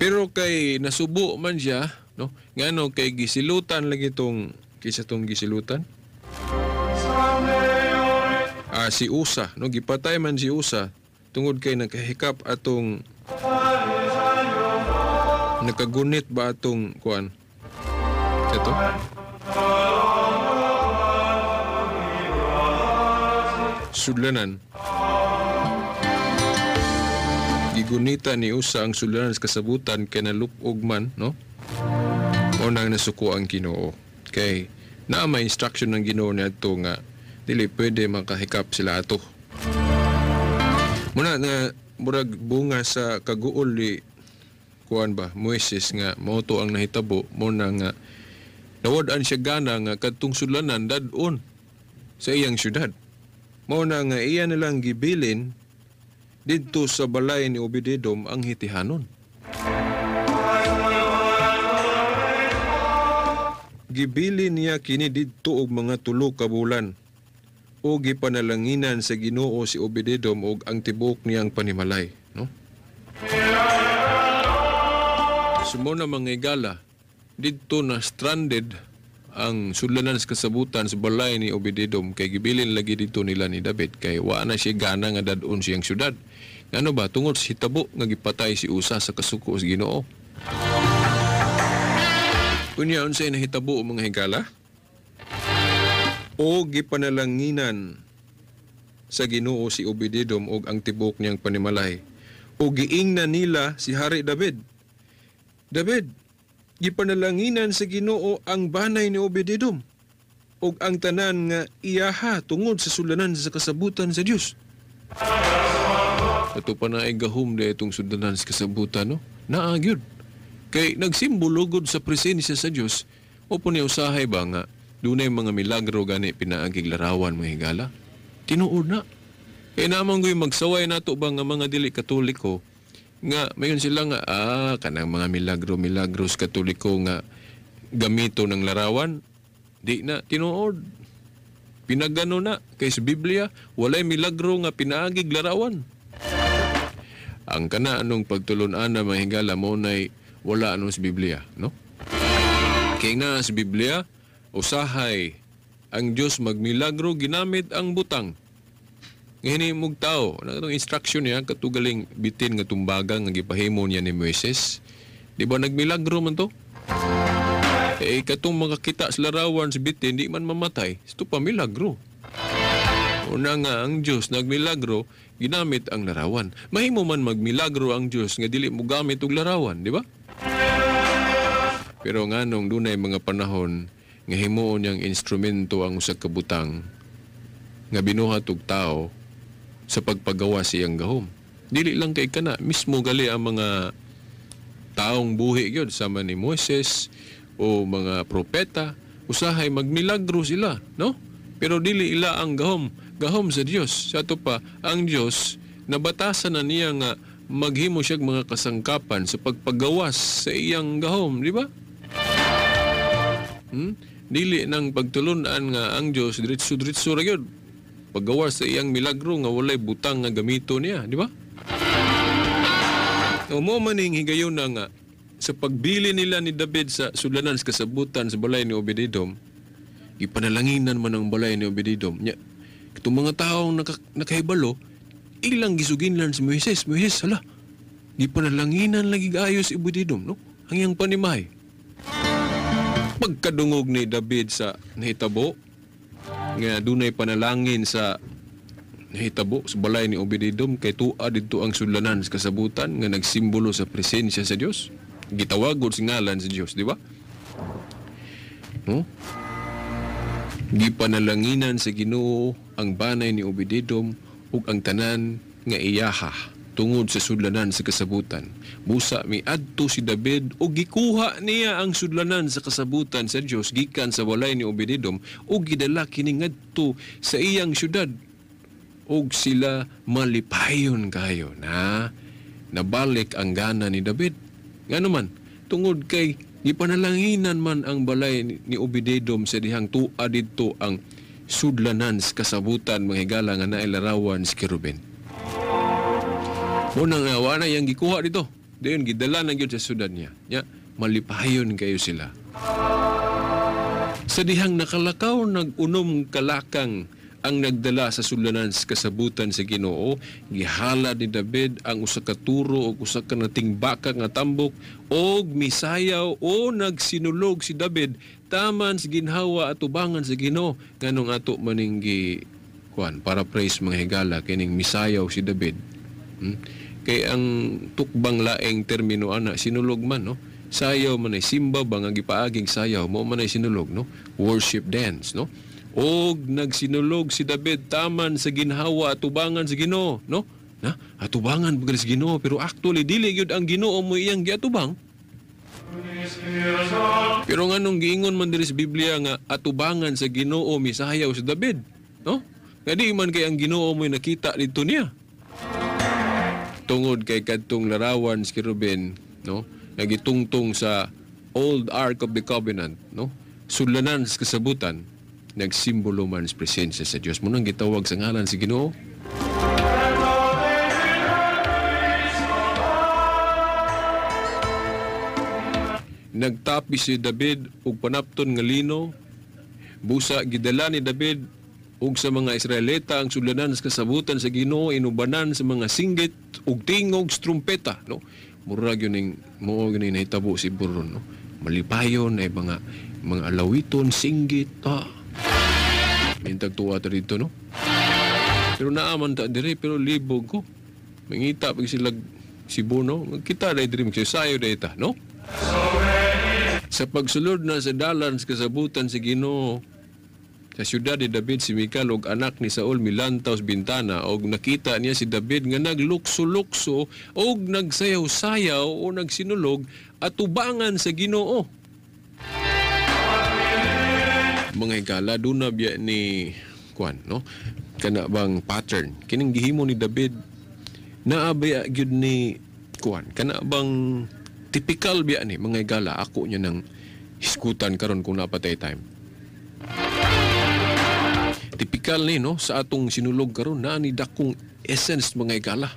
Pero kay nasubo man siya, no? Ngano kay gisilutan lagi tong kisa tong gisilutan? Si Usa, no? Gipatay man si Usa tungod kay nakahikap atong nakagunit ba atong kuan? Ito? Sudlanan. Gigunita ni Usa ang sudlanan sa kasabutan kay nalupog man, no? O nang nasuko ang Ginoo. Kay naa may instruction ng Ginoo niadto nga dili pwede makahikap sila ato. Muna nga murag bunga sa kaguol ni kuan ba Moises nga mao to ang nahitabo, mo na nga nawad-an siya gana nga kadtong sudlanan dad-on sa iyang syudad. Mao na nga iya nilang gibilin didto sa balay ni Obededom ang hitihanon. Gibilin niya kini didto og mga 3 ka bulan. O gipanalanginan sa Ginoo si Obededom og ang tibuok niyang panimalay, no? Sumuna mga higala, didto na stranded ang sudlanan sa kasabutan sa balay ni Obededom kay gibilin lagi didto nila ni David kay wa na siya gana nga dad-on siyang syudad. Ngano ba tungod sa hitabo nga gipatay si Usa sa kasuko sa Ginoo. Unya unsay nahitabo mga higala? O gipanalanginan sa Ginoo si Obededom og ang tibuok niyang panimalay. O giingnan nila si Hari David. David, gipanalanginan sa Ginoo ang banay ni Obededom og ang tanan nga iyaha tungod sa sulanan sa kasabutan sa Dios. Ato pa na ay gahom na itong sulanan sa kasabutan, no? Naa gyud. Kay nagsimbolo gud sa presensya sa Dios. O po niya usahay ba nga dunay mga milagro gani pinaagig larawan mga higala? Tinuod na. Kay namang guy magsaway nato ba nga mga dili Katoliko nga mayon sila nga kanang mga milagro-milagros Katoliko nga gamito ng larawan, di na tinuod. Pinagano na kay sa Biblia walay milagro nga pinaagig larawan. Ang kana anong pagtulun-an na mga higala mo nay wala anong sa Biblia, no? Kay nga sa Biblia usahay ang Dios magmilagro ginamit ang butang. Ngayon mong tao, atong instruction niya katugaling bitin nga tumbaga nga gipahimo niya ni Moises. Di ba nagmilagro man to? Eh katong makakita sa larawan sa bitin di man mamatay. Ito pa milagro. Una nga ang Dios nagmilagro ginamit ang larawan. Mahimo man magmilagro ang Dios nga dili mo gamit og larawan, di ba? Pero nganong dunay mga panahon nga himuon niyang instrumento ang usa ka butang nga binuhat og tao sa pagpagawa sa iyang gahom. Dili lang kay kana, mismo gali ang mga taong buhi gyud sama ni Moises o mga propeta, usahay magmilagro sila, no? Pero dili ila ang gahom, gahom sa Dios. Sa ato pa, ang Dios nabatasan na niya nga maghimo siya mga kasangkapan sa pagpagawas sa iyang gahom, di ba? Dili nang pagtulunan nga ang Dios diretso-diretso ra gyud paggawas sa iyang milagro nga walay butang nga gamito niya, di ba? O mo maning higayon na nga sa pagbili nila ni David sa sudlanan sa kasabutan sa balay ni Obededom, ipanalanginan man ang balay ni Obededom. Nya, itong mga taong nakahibalo, ilang gisuginlan si Moises. Moises, hala, gipanalanginan lagi gaayos si Obededom, no? Ang iyang panimay. Pagkadungog ni David sa nahitabo, nga dunay panalangin sa nahitabo sa balay ni Obededom, kay tua didto ang sudlanan sa kasabutan nga nagsimbolo sa presensya sa Dios. Gitawagod sa ngalan sa Dios, di ba? No? Gipanalanginan sa Ginoo ang banay ni Obededom ug ang tanan nga iyaha tungod sa sudlanan sa kasabutan. Busa miadto si David ug gikuha niya ang sudlanan sa kasabutan sa Dios gikan sa balay ni Obededom ug gidala kini ngadto sa iyang syudad. Ug sila malipayon kayo na. Nabalik ang gana ni David. Ngano man, tungod kay gipanalanginan man ang balay ni Obededom sa dihang tua didto ang sudlanan sa kasabutan mga higala nga naay larawan sa kerubin. Unang wa na iyang gikuha dito. Dayon gidala na gyud sa syudad niya. Nya malipayon kayo sila. Sa dihang nakalakaw nag-unom kalakang ang nagdala sa sudlanan sa kasabutan sa Ginoo, gihalad ni David ang usa ka turo og usa ka natingbaka nga tambok og misayaw o nagsinulog si David taman sa ginhawa atubangan sa Ginoo. Nganong ato maning gi kuan paraphrase mga higala kining misayaw si David. Kay ang tukbang laing termino ana sinulog man, no? Sayaw man ay simba ba nga gipaaging sayaw mo man ay sinulog, no? Worship dance, no? Og nagsinulog si David taman sa ginhawa atubangan sa Ginoo, no? Na atubangan ba sa Ginoo, pero actually dili gyud ang Ginoo mo iyang giatubang. Pero nganong giingon man diri sa Biblia nga atubangan sa Ginoo misayaw si David, no? Kadi man kay ang Ginoo mo nakita didto niya. Tungod kay kadtong larawan sa kerubin, no? Nagitungtong sa old Ark of the Covenant, no? Sudlanan sa kasabutan, nagsimbolo man sa presensya sa Dios. Munang gitawag sa ngalan si Ginoo. Nagtapi si David og panapton nga lino. Busa gidala ni David ug sa mga Israelita ang sudlanan sa kasabutan sa Ginoo inubanan sa mga singgit ug tingog sa trumpeta, no? Murag yun ning mao gyud ning nahitabo si Buron, no? Malipayon ay mga alawiton, singgit, Mintag tuwa ta dito, no? Pero naaman ta dire, pero libog ko. Mangita pag sila Cebu, no? Magkita dahil dire, magsasayo dahil ta, no? Sa pagsulod na sa dalan sa kasabutan sa Ginoo sa siyudad ni David si Mikal og anak ni Saul milantaw sa bintana og nakita niya si David nga naglukso-lukso og nagsayaw-sayaw o nagsinulog atubangan sa Ginoo. Mga higala, doon na biya ni kuan, no? Kana bang pattern kining gihimo ni David naa biya gyud ni kuan, kana bang tipikal biya ni mga higala. Ako niya nang hisgutan karon kung napatay time. Tipikal ni, no, sa atong sinulog karon naa ni dakong essence mga higala.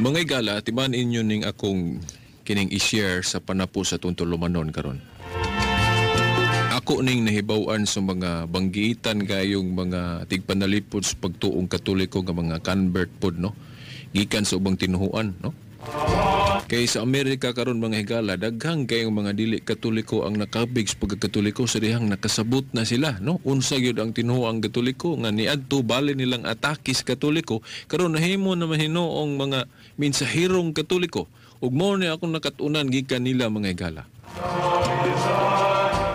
Mga igala, timan inyo ning akong kining i-share sa panapo sa atong tulumanon karon. Ako ning nahibaw-an sa mga banggitan kayong mga tigpanalipod sa pagtuong Katoliko nga mga convert pod, no? Gikan sa ubang tinuhuan, no? Kay sa Amerika karon, mga higala, daghang kayong mga dili Katoliko ang nakabig sa pagkakatoliko sa dihang nakasabot na sila, no? Unsa gyud ang tinuoang Katoliko nga niadto bali nilang atake sa Katoliko, karon nahimo naman hinuong mga mensaherong Katoliko. Ug mao ni akong nakat-unan gikan nila, mga higala.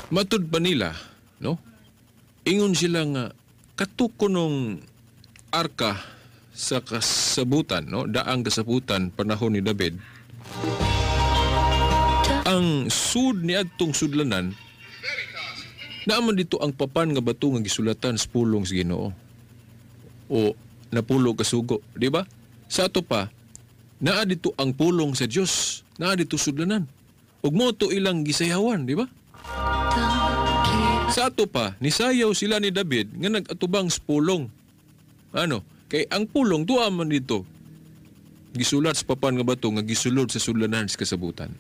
Matud pa nila, no? Ingon sila nga katukunong arka sa kasabutan, no? Daang kasabutan panahon ni David. Ang sud ni adtong sudlanan, naaman dito ang papan nga bato nga gisulatan sa pulong sa Ginoo o napulo ka sugo, di ba? Sa ato pa, naa dito ang pulong sa Dios, naa dito sudlanan. Ug mo to ilang gisayawan, di ba? Sa ato pa, nisayaw sila ni David nga nag-atubang sa pulong. Ano? Kay ang pulong tuwa man dito gisulat sa papan nga bato nga gisulod sa sudlanan sa kasabutan.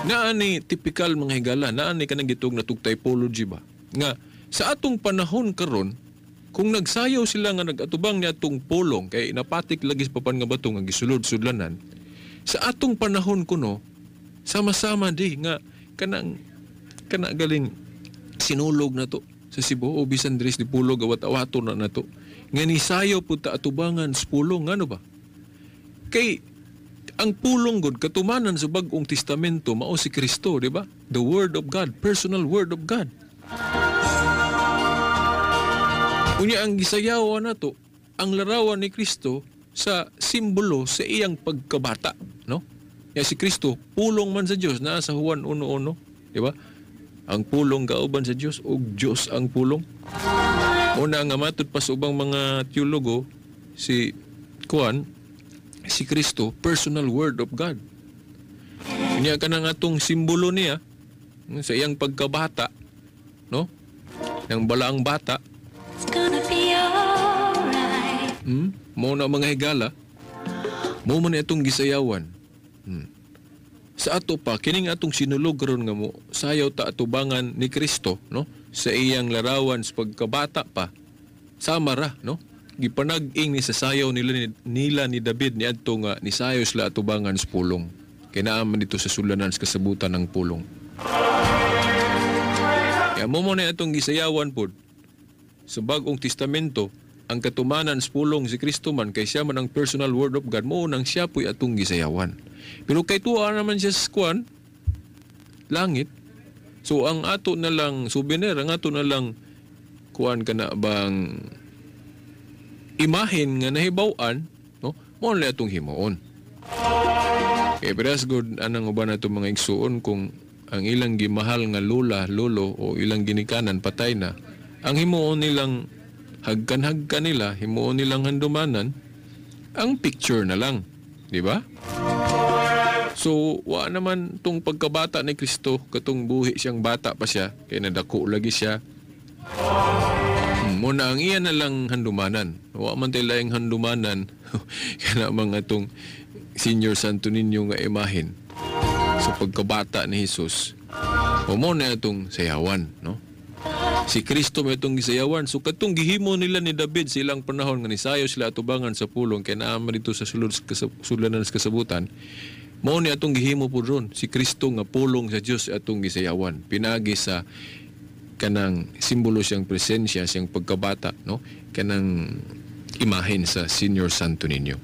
Naa ni tipikal, mga higala, naa ni kanang gitug na typology ba? Nga sa atong panahon karon, kung nagsayaw sila nga nag-atubang ni atong pulong kay napatik lagi sa papan nga bato nga gisulod sudlanan, sa atong panahon kuno sama-sama di nga kanang kana galing sinulog na to sa Cebu o bisan diri sa Dipolog, awat-awato na nato nga nisayaw pud ta atubangan sa pulong. Ngano ba? Kay ang pulong gud katumanan sa Bag-ong Testamento mao si Kristo, di ba? The Word of God, personal Word of God. Unya ang gisayawan nato ang larawan ni Kristo sa simbolo sa iyang pagkabata, no? Ya si Kristo pulong man sa Dios, naa sa Juan 1:1, di ba? Ang pulong kauban sa Dios ug Dios ang pulong. Una nga matud pa sa ubang mga teologo, si Juan, si Kristo, personal Word of God. Unya kanang atong simbolo niya sa iyang pagkabata, no? Nang balaang bata. It's gonna be alright. Mo na, mga higala, mo man itong gisayawan. Sa ato pa, kining atong sinulog karon nga mo sayaw ta atubangan ni Kristo, no? Sa iyang larawan sa pagkabata pa, sama ra, no? Gipanag-ing ni sa sayaw nila ni David niadto nga nisayaw sila atubangan sa pulong. Kay naa man dito sa sulanan sa kasabutan ng pulong. Kaya mo mo na itong gisayawan pod sa Bagong Testamento, ang katumanan sa pulong si Kristo man, kay siya man ang personal Word of God, mo nang siya po'y atong gisayawan. Pero kay tuwa naman siya sa kuwan, langit. So ang ato na lang souvenir, ang ato na lang kuan kana bang imahin nga nahibaw-an, no? Mo na atong himuon. Kay parehas gud anang uban nato, mga igsuon, kung ang ilang gimahal nga lola, lolo o ilang ginikanan patay na, ang himuon nilang hagkan-hagkan nila, himuon nilang handumanan, ang picture na lang, di ba? So, wa naman tong pagkabata ni Kristo, katong buhi siyang bata pa siya, kay nadako lagi siya. Muna ang iya na lang handumanan. Wa man tay laing handumanan kana mga tong Senior Santo Niño nga imahin sa pagkabata ni Jesus. O mo na itong sayawan, no? Si Kristo may itong gisayawan. So katong gihimo nila ni David sa ilang panahon nga nisayo sila atubangan sa pulong kay naa man dito sa sulod sudlanan sa kasabutan, mao ni atong gihimo po ron. Si Kristo nga pulong sa Dios atong gisayawan. Pinagi sa kanang simbolo siyang presensya, siyang pagkabata, no? Kanang imahen sa Senior Santo Niño.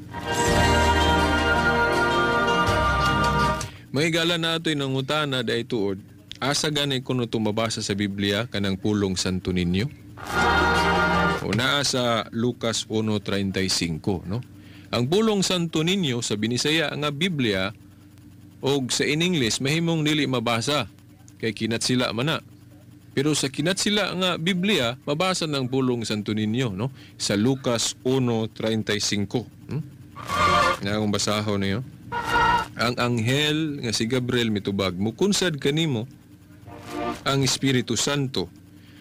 Mahigala na ato'y nangutana dahil tuod, asa gani kuno tumabasa sa Biblia kanang pulong Santo Niño? O naa sa Lucas 1:35, no? Ang pulong Santo Niño sa Binisaya nga Biblia og sa in English mahimong dili mabasa kay kinatsila man na. Pero sa kinatsila nga Biblia mabasa ng pulong Santo Niño, no? Sa Lucas 1:35. Na akong basahon niyo. Ang anghel nga si Gabriel mitubag, mukunsad kanimo ang Espiritu Santo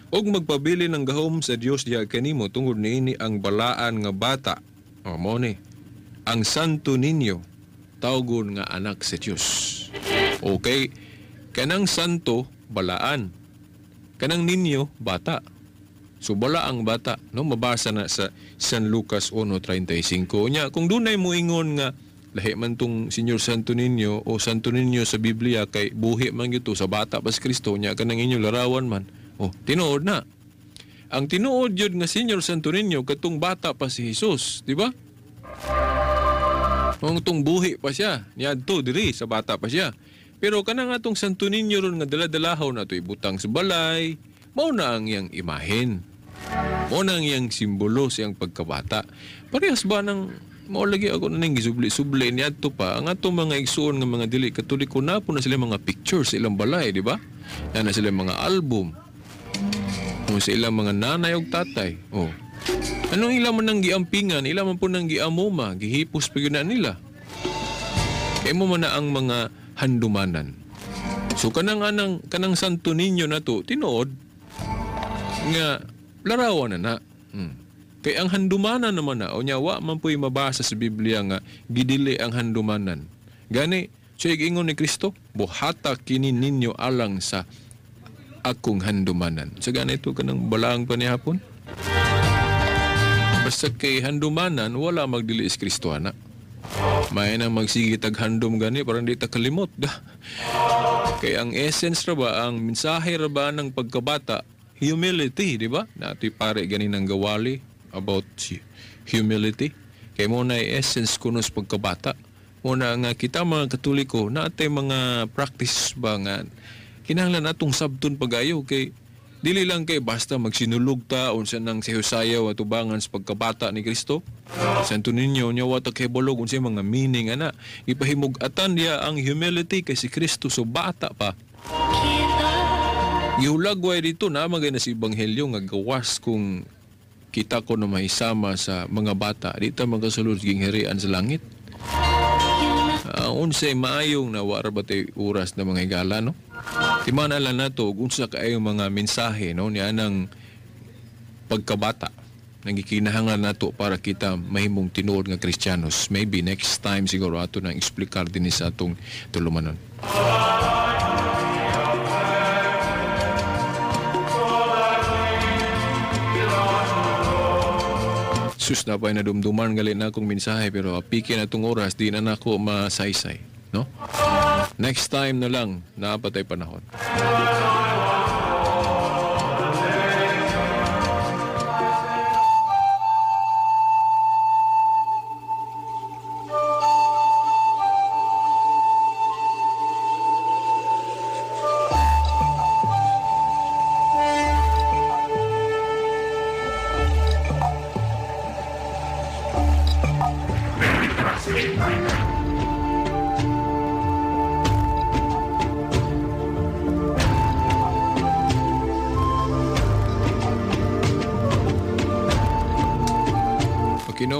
og magpabili ng gahom sa Dios diha kanimo tungod niini ang balaan nga bata. O mo ni ang Santo Niño tawgon nga anak sa Dios. Okay, kanang santo balaan, kanang ninyo bata. So bala ang bata, no, mabasa na sa San Lucas 1:35. Nya kung dunay moingon nga lahi man tong Señor Santo Niño o Santo Niño sa Biblia kay buhi man gyud sa bata pa si Kristo, nya kanang inyo larawan man. Oh, tinuod na. Ang tinuod gyud nga Señor Santo Niño katong bata pa si Jesus, di ba? Kung tong buhi pa siya, niadto diri sa bata pa siya. Pero kanang atong Santo Niño ron nga dala-dalahaw na to ibutang sa balay, mao na ang iyang imahen. Mao na ang iyang simbolo sa iyang pagkabata. Parehas ba ng mao lagi ako na ning gisubli-subli niadto pa ang atong mga igsuon nga mga dili Katoliko na po na sila mga pictures sa ilang balay, di ba? Na na sila mga album. O sa ilang mga nanay og tatay. Oh. Anong ila man nang giampingan, ila man po nang giamuma, gihipos pa yun na nila. Kaya mo man na ang mga handumanan. So kanang anang kanang Santo Niño na to, tinuod nga larawan na na. Kay ang handumanan naman na, o nya wa man po'y mabasa sa Biblia nga gidili ang handumanan. Gani, siya ingon ni Kristo, buhata kini ninyo alang sa akong handumanan. Sa ganito kanang balaang panihapon. Basta kay handumanan, wala magdili is Kristo, ana. May nang magsigitag handom gani, parang di ta kalimot. Kay ang essence ra ba, ang mensahe ra ba ng pagkabata, humility, di ba? Nato'y pare gani ng gawali about humility. Kay mo na essence kuno sa pagkabata. Muna nga kita mga Katoliko, naatay mga practice ba nga kinahanglan natong sabton pagayo kay dili lang kay basta magsinulog ta unsa nang si Hosea o atubangan sa pagkabata ni Kristo. Santo Niño nya wa ta kay bolog unsa mga meaning ana. Ipahimug-atan niya ang humility kay si Kristo so bata pa. Gihulagway dito na magay na si Ebanghelyo nga gawas kung kita ko na mahisama sa mga bata di ta makasulod gingharian sa langit. Unsay maayong na wa ra ba tay oras na mga higala, no? Timana lang nato ug unsa kaayo mga mensahe, no, niya nang pagkabata nagikinahanglan nato para kita mahimong tinuod nga Kristiyanos. Maybe next time siguro ato nang eksplikar dinhi sa atong tulumanon. Sus na pa'y nadumduman gali na akong mensahe pero apike na itong oras di na nako masaysay, no? Next time na lang, naapatay panahon.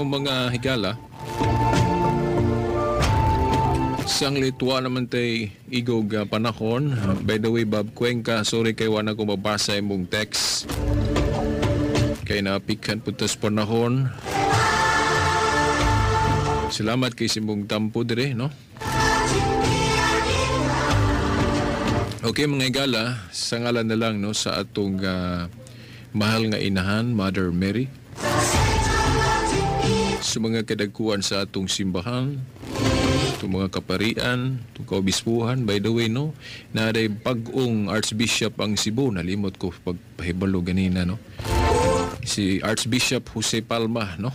Mga higala, sang litwa naman tay igog panahon. By the way, Bob Cuenca, sorry kay wala ko mabasa imong text kay napikan puntas panahon. Salamat kay simbong tampo dire, no? Okay mga higala, sa ngalan na lang, no, sa atong mahal nga inahan, Mother Mary, sa mga kadagkuan sa atong simbahan, itong mga kaparian, itong kaobispuhan. By the way, no, naaday bag-ong Archbishop ang Cebu. Nalimot ko pagpahibalo ganina, no? Si Archbishop Jose Palma, no?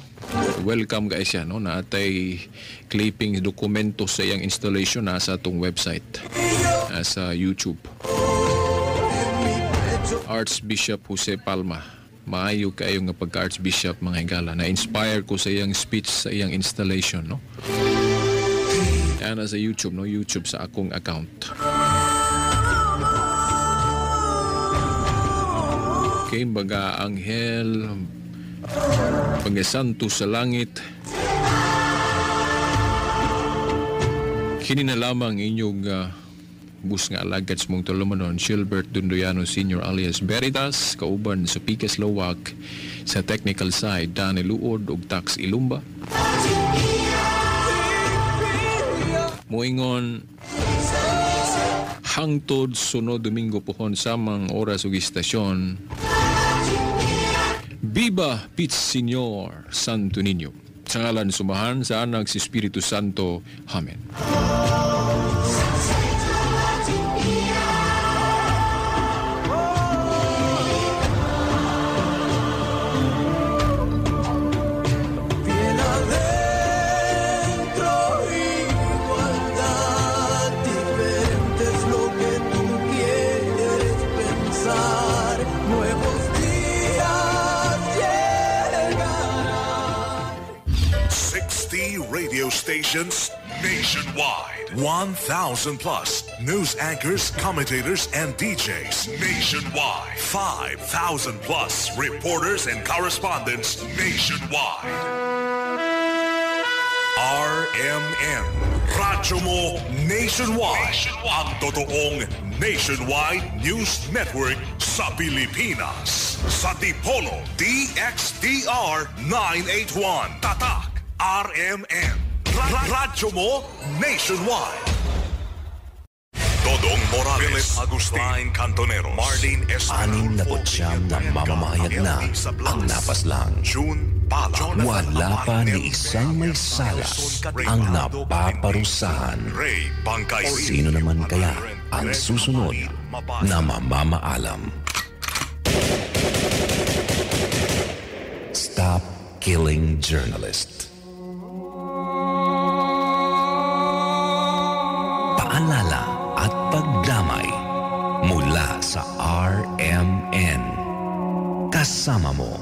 Welcome guys siya, no? Naatay clipping dokumento sa iyang installation nasa atong website, sa YouTube. Archbishop Jose Palma. Maayo kayo nga pagka-archbishop mga higala. Na-inspire ko sa iyang speech, sa iyang installation, no? Kaya na sa YouTube, no? YouTube sa akong account. Okay, mga anghel, mga santo sa langit, kini na lamang inyong bus nga alagad sa mong tulumanon, Gilbert Dundoyano Sr. alias Veritas, kauban sa Pikas Lawak, sa technical side, Danny Luod ug Tax Ilumba. Moingon hangtod sunod Domingo pohon samang oras ug istasyon. Viva Pit Señor Santo Niño. Sa ngalan sumahan sa Anak sa Espiritu Santo. Amen. Fiel adentro, igualdad, diferente es lo que tú quieres pensar. Nuevos días llegarán. 60 radio stations nationwide. 1,000 plus news anchors, commentators, and DJs nationwide. 5,000 plus reporters and correspondents nationwide. RMN. Radyo mo nationwide. Ang totoong nationwide news network sa Pilipinas. Sa Dipolo, DXDR 981. Tatak, RMN. Radyo mo nationwide. Dodong Morales, Philip Agustin, Klein Cantonero, Marlene Anim na putsyam na mamamahayag na ang napaslang. June Pala, Wala pa ni isang may sala ang napaparusahan. Ray Bangkay. Sino naman kaya ang susunod na mamamaalam? Stop killing journalists. Paalala at pagdamay mula sa RMN. Kasama mo